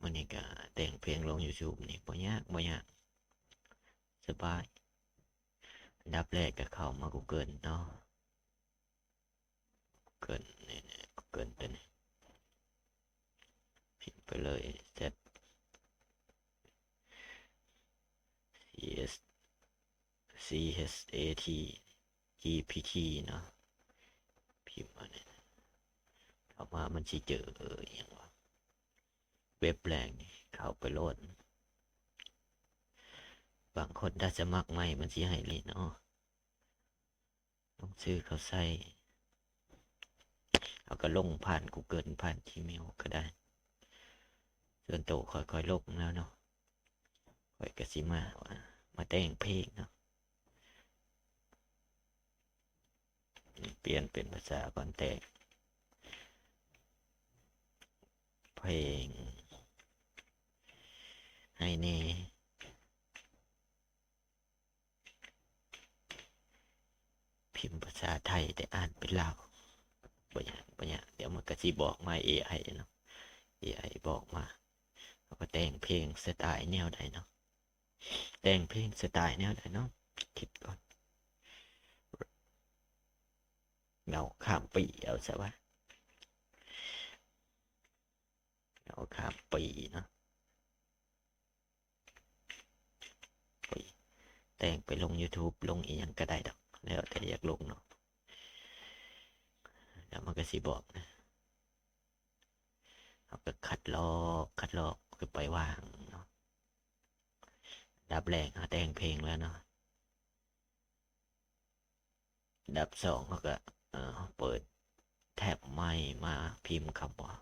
ມື້ນີ້ກະແຕ່ງເພງລົງ YouTube ນີ້ບໍ່ຍາກ ບໍ່ຍາກ ສະບາຍ. ອັນດັບແລກກະເຂົ້າມາ Google ເນາະ Google ນີ້ Google ຕົວນີ້ ພິມໄປເລີຍ Z C S C H A T G P T ເນາະ ພິມມານີ້ ເຂົ້າມາມັນຊິເຈີອີ່ຫຍັງວະ ເວັບແລກນີ້ ເຂົ້າໄປໂລດ. ບາງຄົນຖ້າສະໝັກໃໝ່ມັນຊິໃຫ້ເລີຍເນາະ ຕ້ອງຊື້ເຂົ້າໃສ່ ເຮົາກະລົງຜ່ານ Google ຜ່ານ Gmail ກະໄດ້. ສ່ວນໂຕຂ້ອຍ ຂ້ອຍລົບແລ້ວເນາະ ຂ້ອຍກະຊິມາ ມາແຕ່ງເພງເນາະ ປ່ຽນເປັນພາສາກ່ອນ ແຕ່ງເພງໃຫ້ແດ່. ພິມພາສາໄທແຕ່ອ່ານເປັນລາວ ບໍ່ຍາກ ບໍ່ຍາກ ດຽວມັນກະຊິບອກມາ ເອໄອເນາະ ເອໄອບອກມາ. ເຮົາກະແຕ່ງເພງສະໄຕແນວໃດເນາະ ແຕ່ງເພງສະໄຕແນວໃດເນາະ ຄິດກ່ອນ ເຫງົາຂ້າມປີ ເອົາຊະວະ ເຫງົາຂ້າມປີເນາະ. ໂອ້ຍ ແຕ່ງໄປລົງ YouTube ລົງອີ່ຫຍັງກະໄດ້ດອກ ແລ້ວແຕ່ຢາກລົງເນາະ ແລ້ວມັນກະຊິບອກນະ. ເຮົາກະຄັດລອກ ຄັດລອກ ຄືໄປວາງເນາະ. ອັນດັບແລກເຮົາແຕ່ງເພງແລ້ວເນາະ. ອັນດັບສອງເຮົາກະ ເອີ ເປີດແທັບໃໝ່ມາ ພິມຄຳວ່າ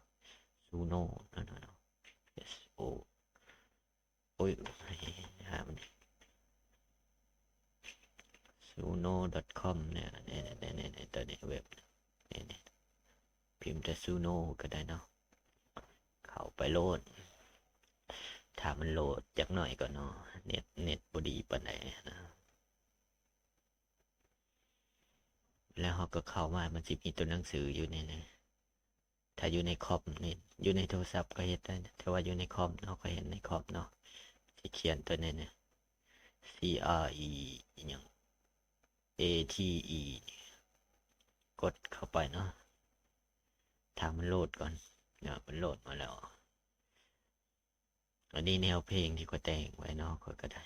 Suno ເນາະ S O ໂອ້ຍ ຫາມັນ Suno.com ເນຍ ໂຕນີ້ເວັບ ນີ້ໆ ພິມແຕ່ Suno ກະໄດ້ເນາະ ເຂົ້າໄປໂລດ. ຖ້າມັນໂຫຼດຈັກໜ້ອຍກ່ອນເນາະ ເນັດ ເນັດບໍ່ດີປານໃດນະ. ແລ້ວເຮົາກະເຂົ້າມາ ມັນຊິມີໂຕໜັງສືຢູ່ນີ້ນະ. ຖ້າຢູ່ໃນຄອມນີ້ ຢູ່ໃນໂທລະສັບກະເຮັດໄດ້ ແຕ່ວ່າຢູ່ໃນຄອມ ເຮົາກະເຮັດໃນຄອມເນາະ ຊິຂຽນໂຕນີ້ນະ C R E ອີ່ຫຍັງ A T E ກົດເຂົ້າໄປເນາະ. ຖ້າມັນໂຫຼດກ່ອນເນາະ ມັນໂຫຼດມາແລ້ວ. ອັນນີ້ແນວເພງທີ່ຂ້ອຍແຕ່ງໄວ້ເນາະ ຂ້ອຍກະໄດ້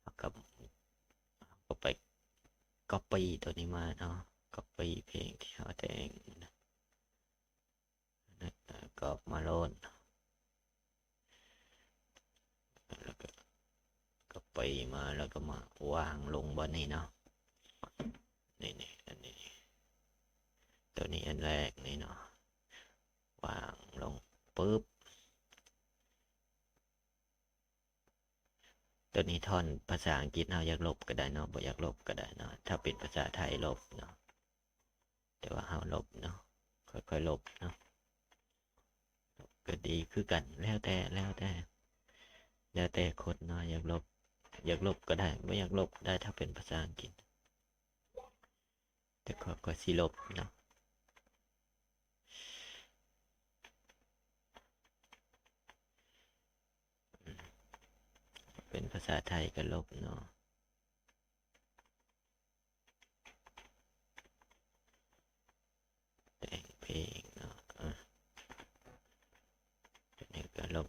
ເຮົາກະ ເຮົາກະໄປ copy ໂຕນີ້ມາເນາະ copy ເພງທີ່ເຮົາແຕ່ງ ກອບມາໂລດ ແລ້ວກະ copy ມາ ແລ້ວກະມາວາງລົງບ່ອນນີ້ເນາະ ນີ້ໆ ອັນນີ້ ໂຕນີ້ອັນແລກນີ້ເນາະ ວາງລົງປຶບ. ໂຕນີ້ທ່ອນພາສາອັງກິດ ເຮົາຢາກລົບກະໄດ້ເນາະ ບໍ່ຢາກລົບກະໄດ້ເນາະ ຖ້າເປັນພາສາໄທລົບເນາະ ແຕ່ວ່າເຮົາລົບເນາະ ຄ່ອຍໆລົບເນາະ ກະດີຄືກັນ ແລ້ວແຕ່ ແລ້ວແຕ່ ແລ້ວແຕ່ຄົນເນາະ ຢາກລົບ ຢາກລົບກະໄດ້ ບໍ່ຢາກລົບກະໄດ້ ຖ້າເປັນພາສາອັງກິດ. ແຕ່ຂ້ອຍ ຂ້ອຍຊິລົບເນາະ ເປັນພາສາໄທກະລົບເນາະ ແຕ່ງເພງເນາະ ອາ ອັນນີ້ກະລົບ.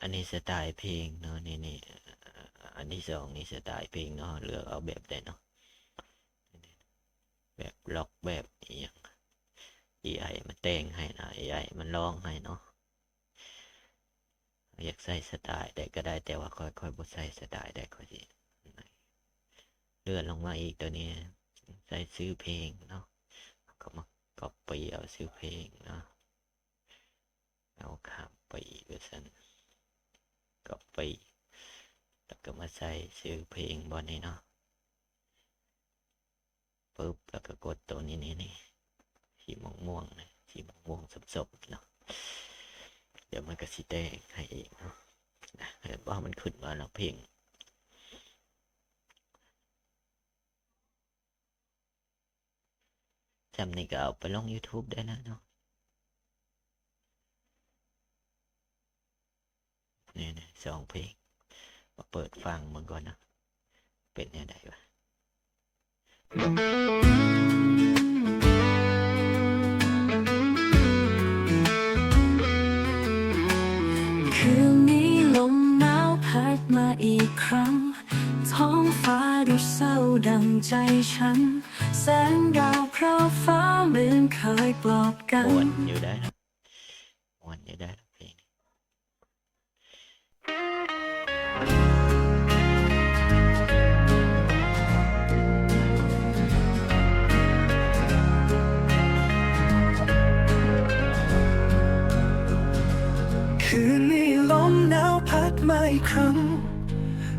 ອັນນີ້ສະໄຕເພງເນາະ ນີ້ໆ ອັນທີສອງນີ້ສະໄຕເພງເນາະ ເລືອກເອົາແບບໃດເນາະ ແບບລັອກ ແບບອີ່ຫຍັງ ເອໄອມັນແຕ່ງໃຫ້ນະ ເອໄອມັນລອງໃຫ້ເນາະ. ຢາກໃສ່ສະໄຕໃດກະໄດ້ ແຕ່ວ່າຂ້ອຍ ຂ້ອຍບໍ່ໃສ່ສະໄຕໃດ ຂ້ອຍຊິເລື່ອນລົງມາອີກ ໂຕນີ້ໃສ່ຊື່ເພງເນາະ ເຮົາກະມາ copy ເອົາຊື່ເພງເນາະ. ເອົາຂ້າມໄປອີກວ່າຊັ້ນ ກະໄປ ແລ້ວກະມາໃສ່ຊື່ເພງບ່ອນນີ້ເນາະ ປຶບ ແລ້ວກະກົດໂຕນີ້ ນີ້ໆ ສີມ່ວງໆ ສີມ່ວງໆ ສົ້ມໆ ເນາະ ດຽວມັນກະຊິແຕ່ງໃຫ້ເອງເນາະ ເຫັນບໍ່ ມັນຂຶ້ນມາແລ້ວ ເພງ. ຈຳນີ້ກໍເອົາໄປລົງ YouTube ໄດ້ແລ້ວເນາະ. ນີ້ໆ ສອງເພງ ມາເປີດຟັງເບິ່ງກ່ອນເນາະ ເປັນແນວໃດວະ. ຄືນນີ້ລົມໜາວພັດມາອີກຄັ້ງ ທ້ອງຟ້າດູເສົ້າດັ່ງໃຈສັນ ແສງດາວພຣາວຟ້າເໝືອນເຄີຍປອບກັນ. ມ່ວນຢູ່ໄດ໋ເນາະ ມ່ວນຢູ່ໄດ໋ເພງນີ້. ຄືນນີ້ລົມໜາວພັດມາອີກຄັ້ງ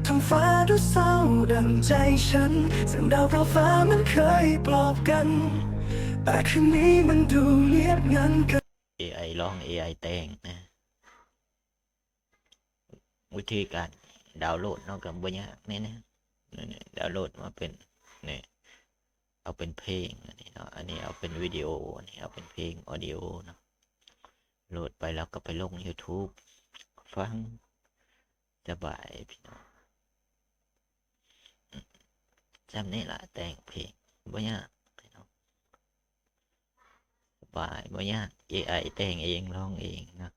ທ້ອງຟ້າດູເສົ້າດັ່ງໃຈສັນ ແສງດາວພຣາວຟ້າເໝືອນເຄີຍປອບກັນ ແຕ່ຄືນນີ້ມັນດູງຽບງັນເກີນ. ເອໄອຮ້ອງ ເອໄອແຕ່ງນະ. ວິທີການດາວໂຫຼດເນາະ ກໍບໍ່ຍາກ ນີ້ໆ ນີ້ໆ ດາວໂຫຼດມາເປັນ ນີ້ ເອົາເປັນເພງ ອັນນີ້ເນາະ ອັນນີ້ເອົາເປັນວິດີໂອ ອັນນີ້ເອົາເປັນເພງ audio ເນາະ. ໂຫຼດໄປແລ້ວກໍໄປລົງ YouTube ຟັງ ສະບາຍພີ່ນ້ອງ. ອືມ ຊ່ຳນີ້ລະ ແຕ່ງເພງ ບໍ່ຍາກພີ່ນ້ອງ ສະບາຍ ບໍ່ຍາກ ເອໄອແຕ່ງເອງ ຮ້ອງເອງເນາະ.